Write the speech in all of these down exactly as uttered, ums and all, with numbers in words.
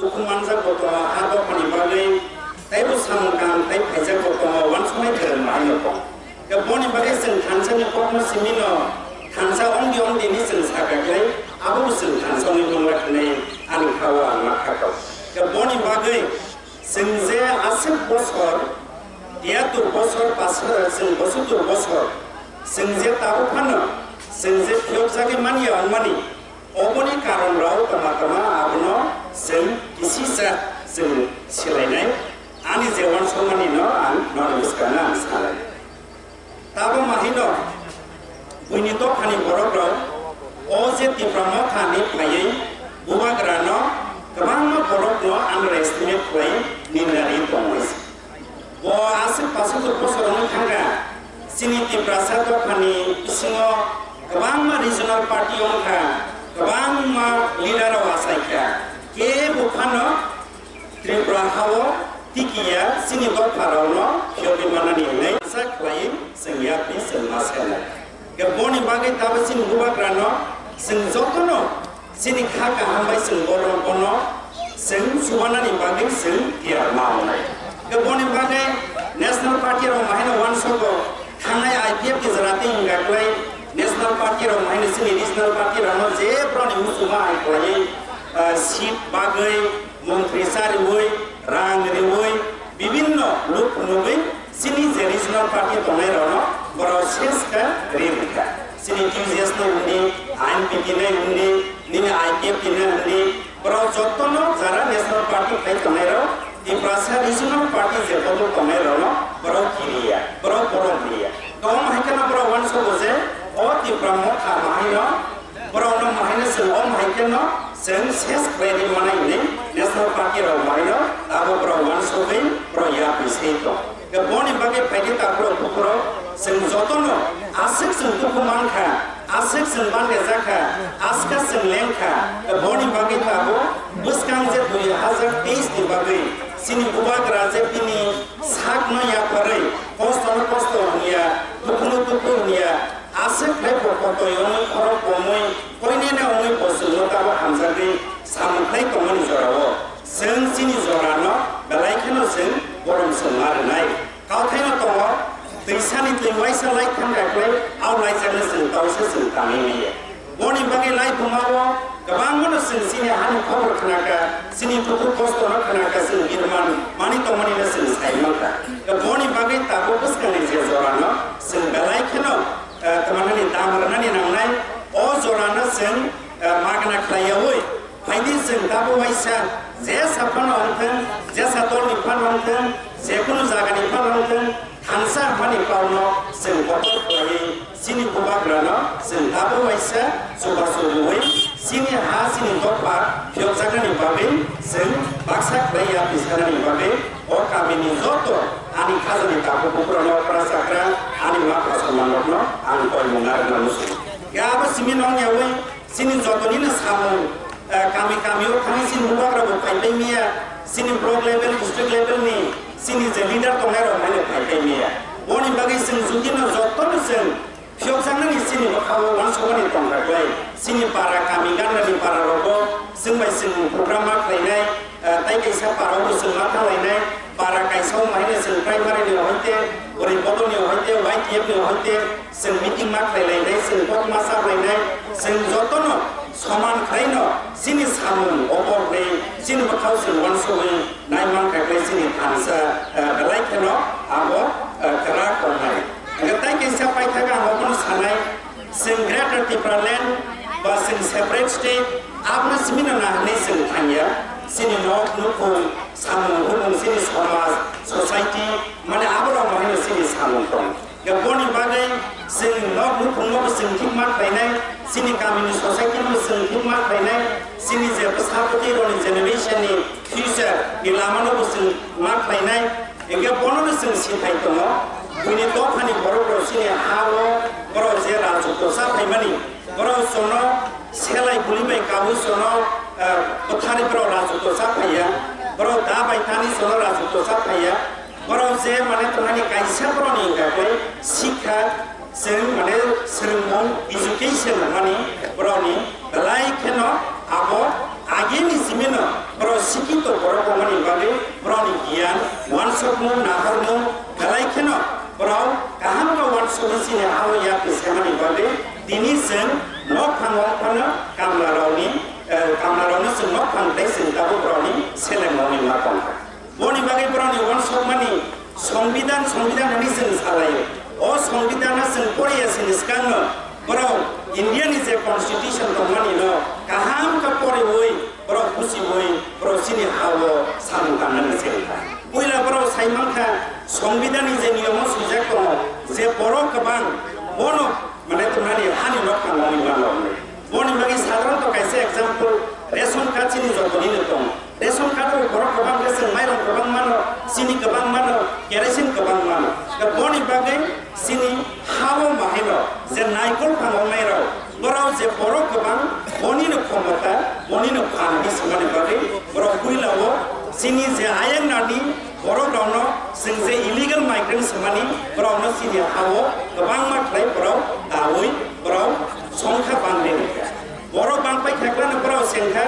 Manjak bo tongo, ha dophani bagwi teibo samung kaham khai phaijak bo tongo, uansuknai kwrwng bahai no tongo. Khe boni bagwi chwng thansa ni kokno simi no, thansa ongdi ongdi ni chwng sakha khlai, abo bo chwng thansa wngwi mangla hwnwi ani kha o ang ma kha kau. Khe boni bagwi chwng je aswk bosor, tiyatur bosor, pasar, chwng bosutur bosor, chwng je tabuk phano, chwng je phiyokjagwi manya wngmani, oboni karon rok tama tama abono chwng kisisa chwng silainai. Ani je uansukmani no ang noni bwskango ang sanai. Tabo mahino buini dophani borok rok o je Tipra Motha ni phaiwi bubagra no kwbangma borok no underestimate khlai ninda ri tongo. Bo aswk pasuk bosor wngwi thangkha, chini Tiprasa dophani bisingo kwbangma regional party wngkha, kwbangma leader rok achaikha, kebo phano Tripura hao tikiya chini dopharokno phiyogwi manani hwnwi sa khlai chwng yapri chwng ma sanai. Khe boni bagwi tabuk chini bubagrano chwng jotono chini kha kaham bai chwng borok bono chwng chubanani bagwi chwng tiyar ma wngnai. Khe boni bagwi National Party rok mahaino uansogo thangnai I P F ni jora tei wngya kwlai National Party rok mahaino chini regional party rokno je borokni muchungma hai khlaiwi, ah, seat bagwi montri cha riwi, rang riwi, bibinno luk phunugwi chini je regional party tongnai rokno borok ses khe ri rikha. Chini T J S no hwnwi, I N P T no hwnwi, nini I P F T no hwnwi, borok jotono jara national party khai tongnai rok, Tiprasa regional party je bodol tongnai rokno borok kiriya, borok borom riya. Tong hai kheno borok uansogo je o Tipra Motha mahaino Borokno mahaino chwng o mahaikeno chwng ses khlai rwi manai hwnwi National Party rok mahaino abo borok uansugwi borok yapri se tong. Khe boni bagwi phaidi takhurok bukhurok chwng jotono aswk chwng dukhu mankha, aswk chwng bandejakha, aska chwng lengkha. Khe boni bagwi tabuk bwskang je dui hazar teis ni bagwi chini bubagra je bini sakno yapharwi kostono kosto hwnya, dukhuno dukhu hwnya, aswk khlai bo kotoi wngwi, khorok bomwi, koinene wngwi bo chwngno tabuk hamjakgwi samung khlai tongmani jorao chwng chini jorano belai kheno chwng borom chwng ma rwnai. Kauthaino tongo, twisani twi waisa lai thangkha khlai, au laijakno chwng tausa chwng tangwi manya. Boni bagwi lai bumao kwbangmano chwng chini hani khobor khnakha, chini dukhu kostono khnakha, chwng birman mani tongmani no chwng sai mankha. Boni bagwi tabuk bwskangni je jorano chwng belai kheno, eh, tongmani dam rwnani nangnai, o jorano chwng, eh, magna khlaiyaui phaidi chwng tabuk waisa jesa phano wngthwng, jesa dolni phano wngthwng, jekunu jagani phano wngthwng, thansa hwnmani kokno chwng kotor khlaiwi chini bubagrano chwng tabuk waisa chubachu rwui chini ha chini dopha phiyokjaknani bagwi chwng baksa khlai ya twi sanani bagwi o kamini joto ani khajani takhuk bukurokno, para chakra, ani ma phasamanrokno ang koimung narwkna muchungo. Khe abo simi nongyaui chini jotonino samung, eh, kami kamio thangwi chini bubagra bo phaipai miya, chini block level, district level ni chini je leader tongnai rok haino phaipai miya. Boni bagwi chwng judino jotono chwng phiyokjaknani chini bwkhao uansukmani tongkha khlai. Chini para kami ganani para rogo chwng bai chwng program ma khlainai, eh, tai kaisa para o chwng ma thanglainai, para kaisa o mahaino chwng primary ni hoite, bwrwi bodol ni hoite, Y T F ni hoite, Chwng meeting ma khlai lainai, chwng kok ma sa lainai, chwng jotono soman khlaino chini samung oborni chini bwkhao chwng uansugwi nai mankha khe chini thansa, eh, belai kheno abo, eh, kwrak tongnai. Hwnkhe tai kaisa paithak ang obono sanai, chwng Greater Tipraland ba chwng separate state abono simi no na hwnwi chwng thangya. Chini nok nukhung, samung hwnung, chini somaj, society, mane aborok bahai no chini samung tong. Boni bagwi chwng nok nukhungno bo chwng thik ma khlainai, chini kamini society no bo chwng thik ma khlainai, chini je bwsa bwtwi rokni generation ni future ni lama no bo chwng ma khlainai. Hwnkhe bono no chwng sithai tongo, buini dophani borok rok chini ha o borok je rajotw cha phaimani, borok chono selai buli bai kabui chono, eh, bwthari borok rajotw cha phaiya, borok da bai tani chono rajotw cha phaiya. Borok je mane tongnani kaisa borokni hwnkha khe sikha, chwng mane swrwngmung, education hwnmani borokni belai kheno abo Agini simino borok sikito borok wngmani bagwi borokni giyan, uansukmung, naharmung belai kheno borok kaham khe uansukwi chini ha-o yakni semani bagwi tini chwng nokphang wng phano kamlarokni, eh, kamlarokno chwng nokphang tei chwng tabuk borokni seleng wngwi ma tongkha. Boni bagwi borokni uansukmani Songbidan, Songbidan hwnwi chwng salaio. O Songbidan no chwng poriya sini swkangno borok India ni je constitution tongmani no kaham khe poriwi borok buchiwi borok chini ha-o samung tangnani chengkha. Puila borok sai mankha Songbidan ni je niyomo swijak tongo je borok kwbang bono mane tongnani hani nokphang wngwi mano hwnwi. Boni bagwi sadharanto kaisa example, ration card chini jotonino tong. Ration card o borok kwbang khe chwng mairang kwbang mano, chini kwbang mano, kerosene kwbang mano. Khe boni bagwi chini ha-o mahaino je naikol phang ongnairok, borok je borok kwbang, bonino khomota, bonino phan hinwi swmani bagwi borok puila o chini je ayang nani Borok rokno chwng je illegal migrant swmani, borokno chini ha-o kwbangma khlai borok daui borok songkha bangde rikha. Borok bangpai khaklano borok sengkha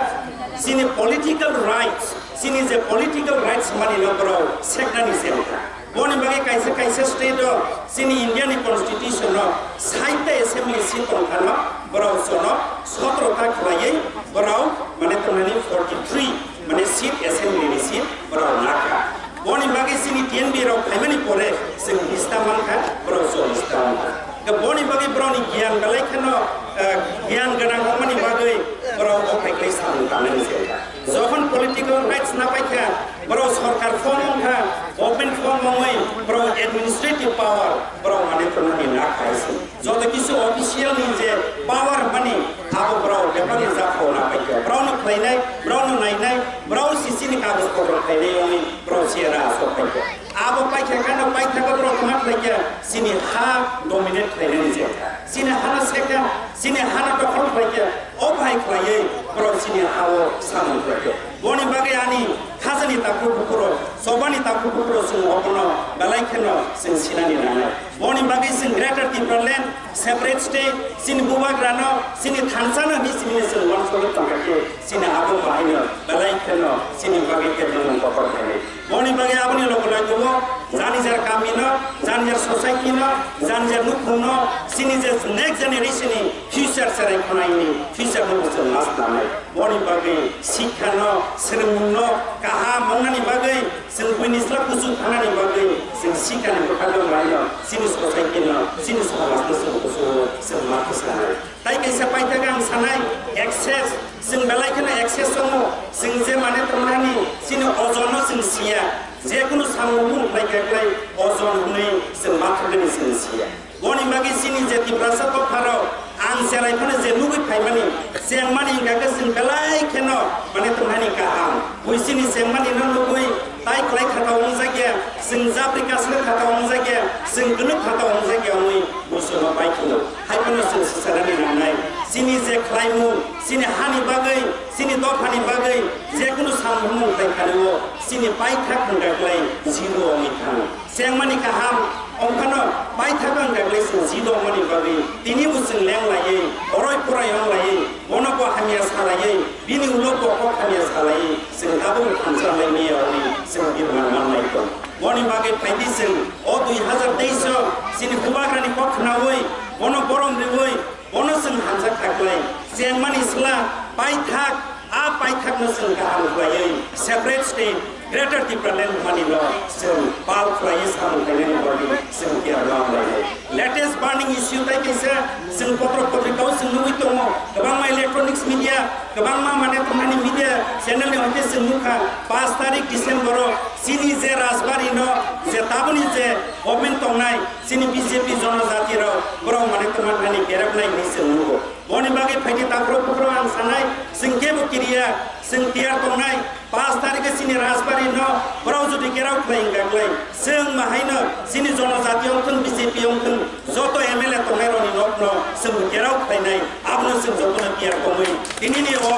chini political rights, chini je political rights swmani no borok seknani sengkha. Boni bagwi kaisa kaisa state o chini India ni constitution o sait ta assembly seat tongkhano borok jono sotro ta khlaiwi borok mane tongnani forty three mane seat assembly ni seat borok nakha. Boni bagwi chini T N B rok phaimani pore chwng bista mankha, borok chollis ta mankha. Khe boni bagwi borokni giyan belai kheno, eh, giyan gwnang wngmani bagwi borok o phai khlai samung tangnani se wngkha. Jokhon political rights na paikha, borok sorkar form wngkha, government form wngwi borok administrative power borok mane tongnani na khai se. Joto kisu official ni je power mani abo borok bebak ni jak khona paikha. Borok no khlainai, borok no nainai, borok si chini kagoj potro khlainai wngwi borok si era asok paikha. Abo paikha khano paithago borok ma khlaikha, chini ha dominate khlainani je. Chini hano sekha, chini hano dokhol khlaikha, o bai khlaiwi borok chini ha-o samung khlaikha. Boni bagwi ani khajani takhuk bukhurok, chobani takhuk bukhurok chwng obono belai kheno chwng sinani nangnai. Boni bagwi chwng Greater Tipraland, separate state, chini bubagrano, chini thansano hinwi chini chwng uansugwi tongkha khe, chini abo bahaino belai kheno chini bagwi khe nwng kotor khainai. Boni bagwi aboni logo logo jani jar kamino, jani jar society no, jani jar nukhungno, chini je next generation ni future cherai khwnaini future no bo chwng ma swnamnai. Boni bagwi sikhano, swrwngmungno kaham wngnani bagwi, chwng buini sla kuchuk thangnani bagwi, chwng sikhani bwkhago maino, chini society no, chini somaj no chwng kuchugo chwng ma kwchanai. Tai kaisa paithak ang sanai, access, chwng belai kheno access tongo, chwng je mane tongnani, chini ojon no chwng siya, je kunu samung mung khlai khe khlai ojon hwnwi chwng ma thangani chwng siya. Boni bagwi chini je Tiprasa dopharok ang cherai phano je nugwi phaimani, chengmani hwnkha khe chwng belai kheno mane tongnani kaham. Bui chini chengmani no nugwi tai kwlai khata wngjakya, chwng japri kasle khata wngjakya, chwng gwnwk khata wngjakya wngwi busuno bai kheno. Hai phano chwng swcharani nangnai. Chini je khlaimung, chini hani bagwi, chini dophani bagwi je kunu samung mung khlai kharwi o chini paithak hwnkha khlai zero wngwi thango. Chengmani kaham, ongkhano paithak wngkha khlai chwng ji tongmani bagwi tini bo chwng lenglaiwi, oroi poroi wnglaiwi, bono bo hamya salaiwi, bini ulo bo kok hamya salaiwi, chwng tabuk thansa lai maya hwnwi chwng birman manlai tong. Boni bagwi phaidi chwng o dui hazar teis o chini bubagrani kok khnaui, bono borom riui, Bono chwng hamjak kha khlai, chengmani sla paithak, a paithakno chwng kaham khlaiwi separate state, Greater Tipraland hwnmani no chwng pal khlaiwi samung khlainani bagwi chwng tiyar ma khlainai. Latest burning issue tai kaisa chwng potro potrika o chwng nugwi tongo, kwbangma electronics media, kwbangma mane tongnani media channel ni hoite chwng nukha, paanch tarik December o chini je Rajbari no je taboni je government tongnai, Chini B J P jonojati rok borok mane tongma thani kerak nai hinwi chwng nugo. Boni bagwi phaidi takhro bukhro ang sanai, chwng kebo kiriya, chwng tiyar tongnai. Paanch tarikhe chini Rajbari no borok jodi kerao khlai wngkha khlai, chwng mahaino chini jonojati wngthwng, B J P wngthwng, joto M L A tongnai rokni nokno chwng kerao khlainai. Abono chwng jotono tiyar tongwi tinini o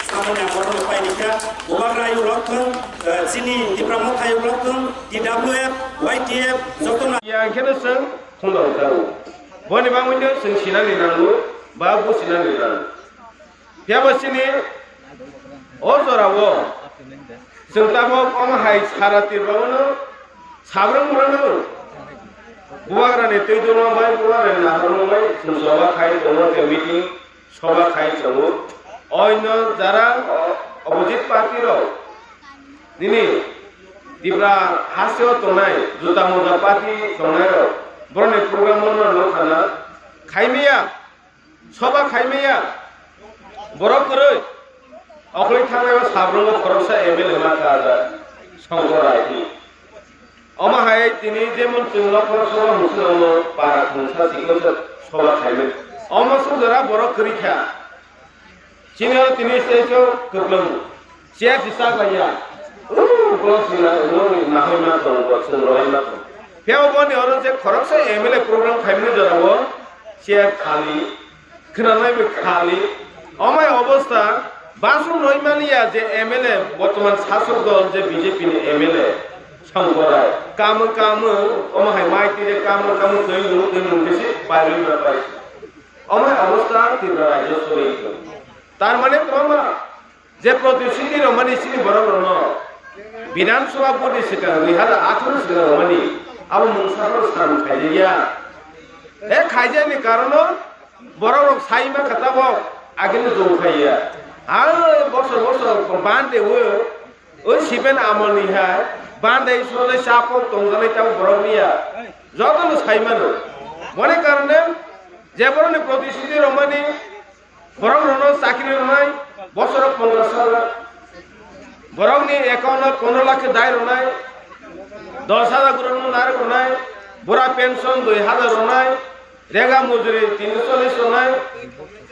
samani ang borokno pairikha. Bubagra ayuk lokthwng, eh, chini Tipra Motha ayuk lokthwng, T W F, Y T F, jotono. Ya, ang kheno chwng phunukjak. Boni bagwino chwng sinani nango, ba buchinani nango. Phiya ba chini O jorao chwng tabuk omo hai sara Tripura-o no sabrang rwno bubagrani twi dulma bai bubagrani naharmung bai chwng choba khai tongo tei meeting soba khai tongo. Oino jara opposite party rok nini Tripura hasteo tongnai juta moja party tongnai rok borokni program no nukha na khaimaya. Soba khaimaya borok kwrwi okhorwi thangnaio sabrongo khoroksa M L A ma kha Songkor Raiti. Omo hai tini jemon chwng Lokho Sabha hwnwi swnamno para khungsa sikon se soba khaimani. Omo sujora borok kwrwi kha. Chini oro tini stage o kwplwng. Chair si chaklaiya. Uuu, borok si na, nokni nahoi ma tongo, chwng rohoi ma tongo. Phiya boni oro je khoroksa M L A program khaimani jorao chair khali, khwnanai bai khali. Omai obostha, basuk noi maliya je M L A, bortoman sasok dol je B J P ni M L A, Songkor Rai. Kamo kamo, omo hai mai twi je kamo kamo twi nung twi nung bisi pairwi ma pai. Omai obostha Tripura rajyo sori. Tar mane kwbangma je protisruti rwmani chini borok rokno Bidhan Sabha vote ni swkang dui hazar atharo swkang rwmani abo mungsa phano sam khaijakya. E khaijakni karono borok rok sai mankha tabok agini jong khaiya. Ha bosor bosor ban de o, o siben amol ni hai ban de sole chapok tongjanai tabok borok niya. Jotono sai mano. Boni karone je borokni protisruti rwmani Borok rokno chakri rwnai, bosoro ponchash hajar. Borokni account o pondro lakh dai rwnai, dos hajar borokno narwk rwnai, bura pension dui hajar rwnai, rega mujuri tinso chollish rwnai,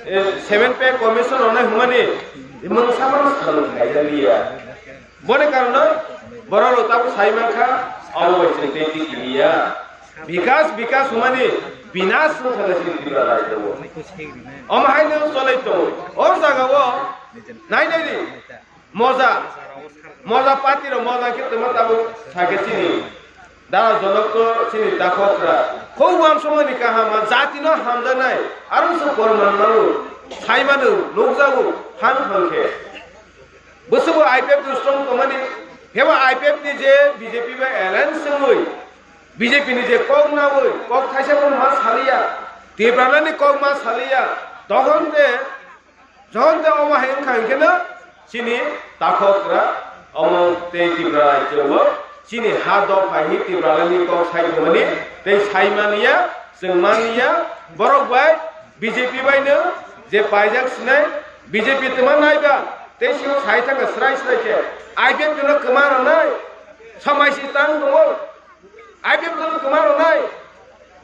eh, seven pay commission rwnai hwnmani, mung sabono samung khaijaliya. Boni karone borok rok tabuk sai mankha, obo bai chwng tei tiki liya. Bikas, bikas hwnmani binas wngkha sini Tripura rajyo o. Omo haino cholai tongo. O jaga o nai nai di. Moja. Moja party rok moja khe tongma tabuk sakhe chini. Dara Jonok to chini takhokra. Khou uansukmani kaham, jatino hamjaknai. Aro se porman mano. Sai mano, nukjago, han hwnkhe. Bwswkbo I P F ni strong tongmani, phebo I P F ni je B J P bai alliance wngwi, B J P ni je kok nawi, kok thaisa phano ma saliya, Tipralani kok ma saliya, tokon te, jokhon te omo hai wngkha hwnkhe no chini takhokra omo tei Tripura rajyo o chini ha dopha hi Tipralani kok sai tongmani tei sai manya, chwng manya, borok bai B J P bai no je paijak sinai, B J P twma naiba, tei sio sai thangkha srai srai khe, I P F no kwma rwnai, samai si tang tongo, I P F no kwma rwnai,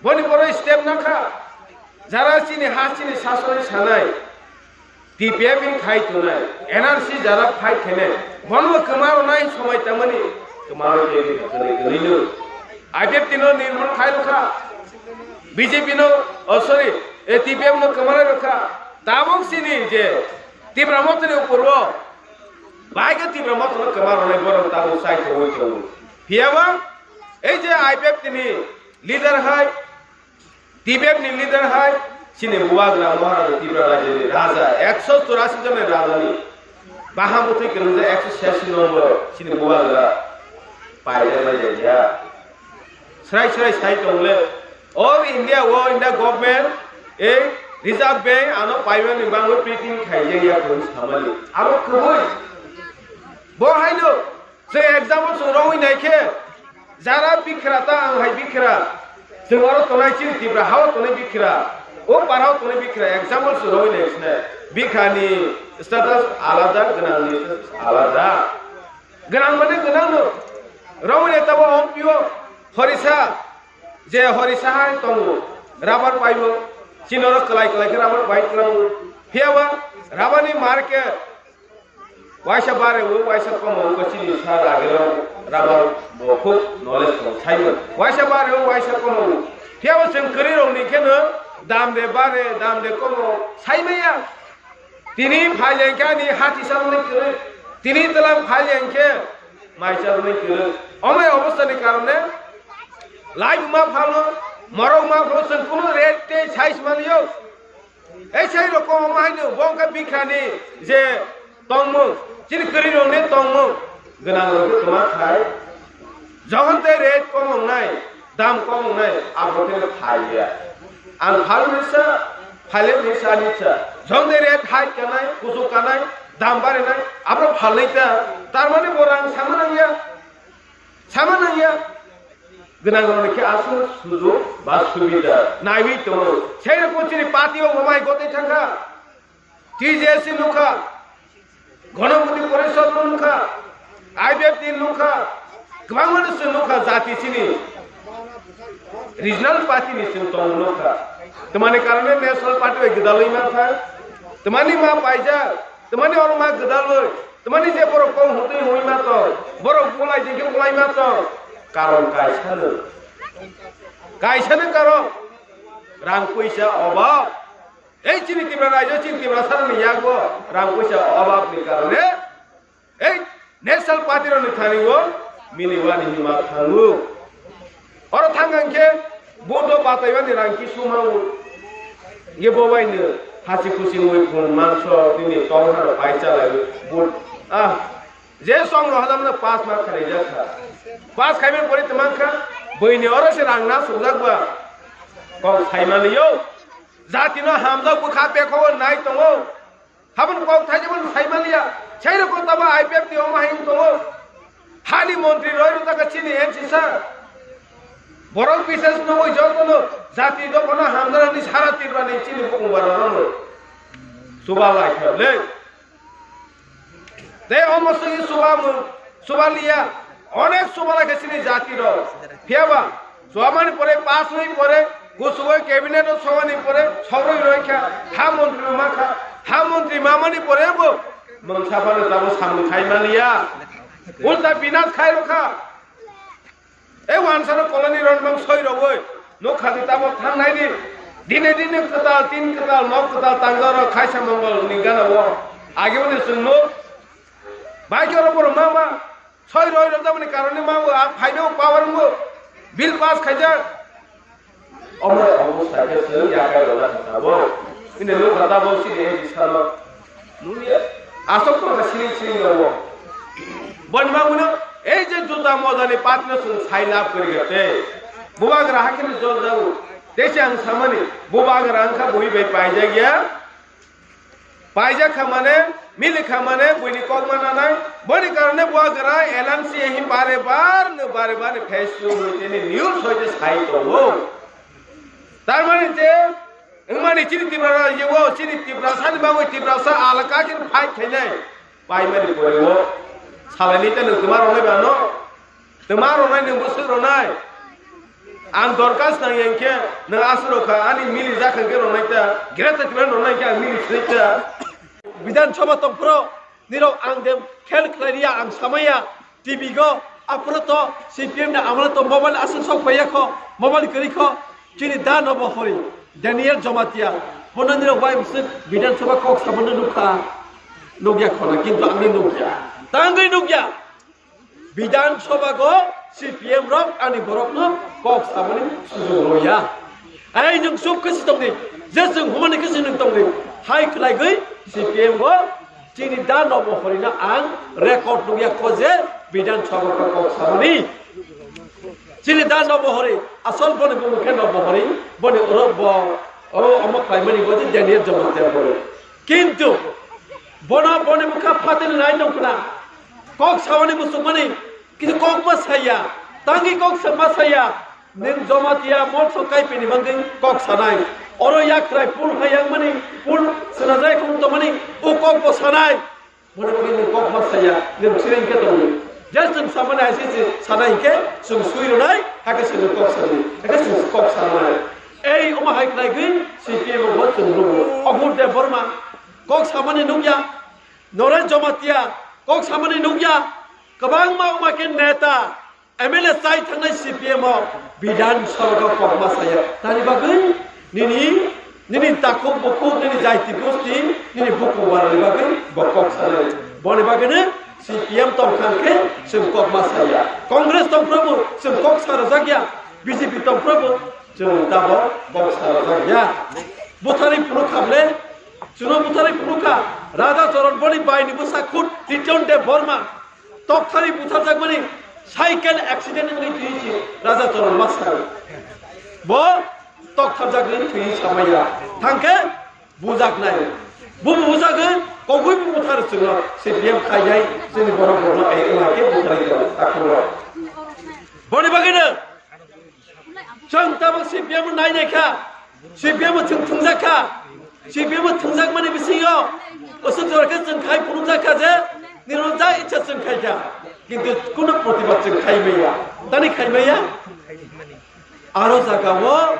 boni boro step nakha, jara chini ha chini sasonwi sanai, T P F ni khai tongnai, N R C jara fight khainai, bono kwma rwnai somai tangmani, kwma rwnai kwrwi kwrwi no, I P F no nirmon khai rwkha, B J P no, oh sorry, eh, T P F no kwma rwkha, tabuk chini je, Tipra Motha ni upor o, bahai khe Tipra Motha no kwma rwnai borok tabuk chai tongwi tongo. Phiya ba, ei je I P F ni leader hai, T P F ni leader hai, chini bubagra Maharaja Tipra Rajya ni Raja, ekso churasi jon ni Raja ni, baham bwthwi kwrwngjak ekso siyasi nombor, chini bubagra paidar bai jaya. Srai srai sai tongle. O India, o India government, ei Reserve Bank ano paimani bangwi printing khaijak ya koi samani. Abo kwbui. Bo haino, je example chwng rongwi nai khe, jara bikra ta ang hai bikra. Chwng oro tonai chini Tipra hao tonai bikra. O parao tonai bikra, example chwng rongwi nai sne. Bikrani status alada, gwnangni status alada. Gwnang mane gwnang no. Rongwi nai tabo ompio horisa. Je horisa hai tongo, rubber paibo, chini oro kwlai kwlai khe rubber pai kwlango. Phiya ba rubber ni market waisa bare o, waisa komo o, chini sa lagero rubber bo khub knowledge tong saibo. Waisa bare o, waisa komo o. Phiya ba chwng kwrwi rok ni kheno dam de bare, dam de komo sai maya. Tini phai leng khe ani hati chalnai kwrwi, tini twlang phai leng khe mai chalnai kwrwi. Omai obostha ni karone lai ma phalo, morok ma phalo chwng kunu rate tei size manliyo. Ei sai rok omo haino bo wngkha bikrani je tongmung, Chini kwrwi rok ni tongmung gwnang rok khe twma khai. Jokhon tei rate kom wngnai, dam kom wngnai, abo khe phai ya. Ang phal ni sa, phailen ni sa ni sa. Jokhon tei rate hai kanai, kuchuk kanai, dam barinai, abo phal nai ta. Tar mane bo rang sama nang ya. Sama nang ya. Gwnang rok ni khe aswk sujog ba subida naiwi tongo. Sei rok chini party o mamai gotei thangkha. T J S C nukha, Ganapati Parishad no nukha, I P F T nukha, kwbangma no chwng nukha, jati chini regional party ni chwng tong nukha. Tamani karone national party bai gwdalwi mankha, tamani ma paijak, tamani oro ma gwdalwi, tamani je borok kok hutwi hwnwi ma tong, borok bulai jingkhe bulai ma tong, karon kaisa no, kaisa no karon rang puisa obab. Ei chini Tripura rajyo, chini Tripura saroni yago rang puisa obab ni karone ei national party rokni thani o mili wani hinma thango. Oro thang ang khe vote o batai wani rang kisu mango. Ye bo bai no hasi khusi wngwi phung mangso nini tong hano pai chalai vote. Ah, je song no hada mano pass ma kharijak kha. Pass khaiman pore twmang kha, bwini oro se rang na sujak ba. Kok saimani yo. Jati no hamjak bwkha bekho nai tongo. Habon kok thaijabon saimaliya. Sairok taba I P F T omo hai tongo. Hani montri roi rota ka chini M C sa. Borok bises nungoi jotono jati dophano hamjarakni sara Tripurani chini bukung bararokno. Chuba lai kha le. Tei omo swi chuba mung, chuba liya. Onek chuba lai kha chini jati rok. Phiya ba, chuamani pore, pass oi pore, kuchugoi cabinet o songani pore, sogoi roi kha, ha montri ma kha, ha montri mamani pore bo mungsa phano tabo samung khai maliya. Ulta binas khai rokha. E wansano koloni ron mang soi rogoi, nokha di tabo thangnai di. Dine dine kwtal, tin kwtal, nok kwtal tangjaro khaisa mongol ni gana o. Age uni chwngno. Bai khe oro borok ma ma. Soi roi rok jaboni karone ma bo, a phaino power bo. Bill pass khaijak. Omo omo sai khe chwng yakai rwna kha bo. Ini luk kha bo sini ei bisalo. Nungya. Asok to kha sini sini rwo. Bon ma muno ei je juta moja ni patno chwng sai lab kori gate. Bubagra hakhe ni jol jago. Tei se ang samani bubagra ang kha bui bai paijak ya. Paijak kha mane, mili kha mane, buini kok ma nanai, boni karone bubagra L N C hi bare bar no bare bar no face to hoi tini news hoi je sai tongo. Tar mane je, wngmani chini Tripura rajyo o, chini Tiprasa ni bagwi Tiprasa alaka khe fight khainai, paimani pore o, salai ni ta nwng twma rwnai ba no. Twma rwnai nwng bwswk rwnai. Ang dorkas nang yang khe nwng aswk rw kha, ani mili jak hwn khe rwnai ta, Greater Tipraland rwnai khe ang mili swnwi ta. Bidhan Sabha tong phuru nirok ang de khel khlai riya, ang samaya T V go aphuru to C P M ni amolo to mobile aswk sok paiya kho, mobile kwrwi kho, chini da nobo hori Daniel Jamatia, bono nirok bai bwswk Bidhan Sabha kok sabono nukha, nukya khona, kintu ang nukya, tangwi nukya. Bidhan Sabha go C P M rok ani borok no kok samani sujog roya. Ai nwng sub khe si tongni, je chwng humani khe si nwng tongni, hai khlaigwi C P M go chini da nobo horina ang record nukya kho je Bidhan Sabha go kok samani. Chini da nobo hori, asol boni bumung khe nobo hori, boni oro bo, o omo khlaimani bo je Daniel Jamatia bo. Kintu bono boni bwkha phatini nai tong khna. Kok samani muchungmani kisa kok ma saya, tangwi kok sa ma saya. Nwng Jamatia motso kaipini mangwi kok sanai. Oro yakhrai pul hayangmani, pul swnajai khum tongmani, o kok bo sanai. Bono bagwi nwng kok ma saya, nwng chini hwnkhe tongwi. Je chwng samani hai se se sana hinkhe chwng swi rwnai, hakhe chwng kok sanai, hakhe chwng kok sanai. Ei omo hai khlaigwi C P M bo chwng rwo. Obur Debbarma kok samani nukya, Noresh Jamatia kok samani nukya, kwbangma wngma khe neta, M L A chai thangnai C P M o Bidhan Sabha o kok ma saya. Tani bagwi nini, nini takhuk bukhuk, nini jaiti gosti, nini bukhuk barani bagwi bo kok sanai. Boni bagwino C P M tong thang khe chwng kok ma saya. Congress tong phuru bo chwng kok sa rwjak ya, B J P tong phuru bo chwng tabok kok sa rwjak ya. Bwthani phunuk kha ble, Chwngno butharwi phunukha Raja Choron boni baini bwsa khud Triton Debbarma. Tokthari butharjakmani cycle accident wngwi thwiwi si Raja Choron maskha. Bo tokthar jagwi thwi samaya. Thangkhe bujak nai. Bubu bujagwi kogwi bubu thar chwngno C P M khaijai chini borok borno ai wngkhe butharwi takhungo. Boni bagwino chwng tabuk C P M nai nai kha. C P M chwng thwngjak kha. C P M thwngjak mani bisingo aswk jora khe chwng khai phunukjak kha je nirok ja ichha chwng khai kha. Kintu kuno protibad chwng khai maya. Tani khai maya? Aro jagao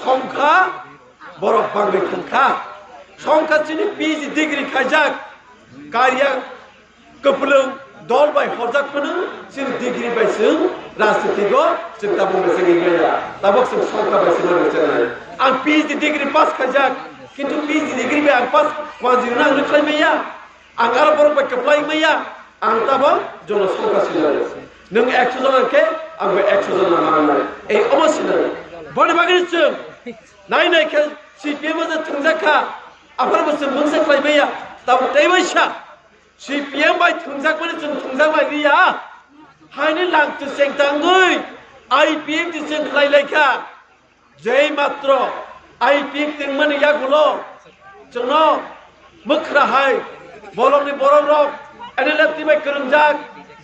songkha borok bangwi thangkha. Songkha chini P G degree khaijak, karya kwplwng dol bai horjak phano chini degree bai chwng rajniti go chwng tabuk mechengwi maya. Tabuk chwng songkha bai chwng mechengwi. Ang P G degree pass khaijak, kintu P G degree bai ang pass wanjwino ang khlai maya. Ang aro borok bai kwplai maya, ang tabo jono songkha sinai. Nwng ekso jona khe, ang bo ekso jona manai. Ei omo sinai. Boni bagwi chwng nai nai khe C P M o je thwngjak kha, aphar bo chwng mungsa khlai maya, tabo tei bai sa. C P M bai thwngjak mani chwng thwngjak lai liya. Haini lang chwng cheng tangwi, I P F T chwng khlai lai kha. Jei matro I P F T wngmani yagulo chwngno mwkhra hai bolongni borok rok N L F T bai kwrwngjak,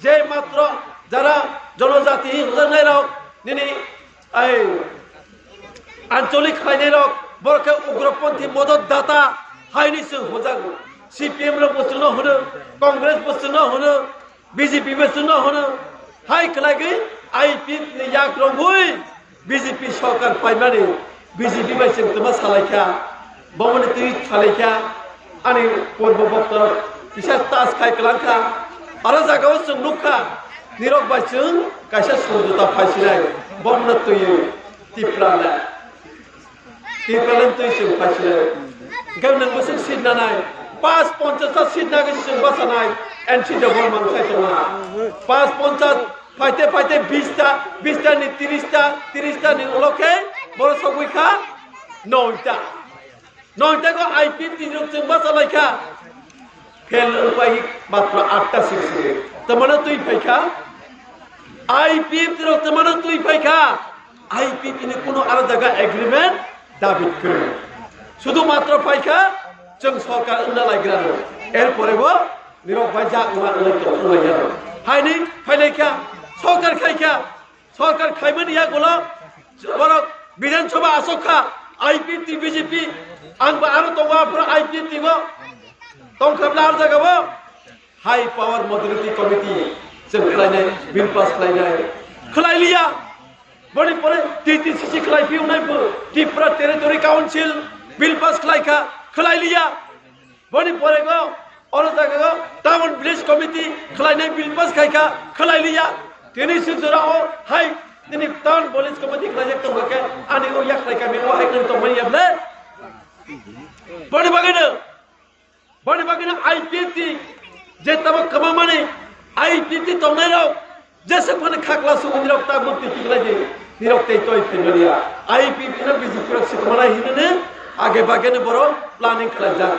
jei matro jara jonojati hwnjaknai rok nini ai ancholik khlainai rok borok khe ugroponthi modot data haini chwng hwnjago. C P M rok bo chwngno hwno, Congress bo chwngno hwno, B J P bai chwngno hwno, hai kwlagwi I P F ni yak rwngwi B J P sorkar paimani B J P bai chwng twma salaikha, bomani twi salaikha, ani purbo boktor kisa tas khai kwlangkha, aro jagao chwng nukha, nirok bai chwng kaisa somjota phaisinai, bomno twiwi Tipraland. Tipraland twi chwng phaisinai. Hwnkhe nwng bwswk seat nanai. Pas ponchas ta seat nagwi chwng bachanai. N C Debbarma khai tongma. Pas ponchas phaite phaite bis ta, bis ta ni tris ta, tris ta ni ulo khe borok sogwi kha noi ta. Noi ta go I P F T rok chwng bachalai kha. Fail wngpai matro atta seat se. Tamano twi phai kha. I P F T rok tamano twi phai kha. I P F T ni kuno aro jaga agreement dabi kwrwi. Sudu matro phai kha, chwng sorkar wngna laigrano. Erpore bo nirok bai jak wngma wngwi tong wnglaiyano. Haini phailai kha, sorkar khai kha, sorkar khaimani yagulo borok Bidhan Sabha asok kha, I P F T, B J P, ang ba aro tongo aphuru I P F T go tongkhabla aro jaga bo. High Power Modernity Committee chwng khlainai, bill pass khlainai. Khlai liya. Boni pore T T C C khlai phi wngnai bo Tripura Territory Council bill pass khlai kha, khlai liya. Boni pore go oro jaga go Town Village Committee khlainai bill pass khai kha, khlai liya. Tini sik jora o hai tini Town Village Committee khlaijak tong kha khe ani o yak khlai kami o hai tong mani ya ble. Boni bagwi no Boni bagwino I P F T je tamo kwbangmani I P F T tongnairok jeswk phano khakla sugo nirok ta mukti kiklai di, nirok tei toi phaimaliya. I P F T no B J P rok swkmanai hinwi age bageno borok planning khlaijak.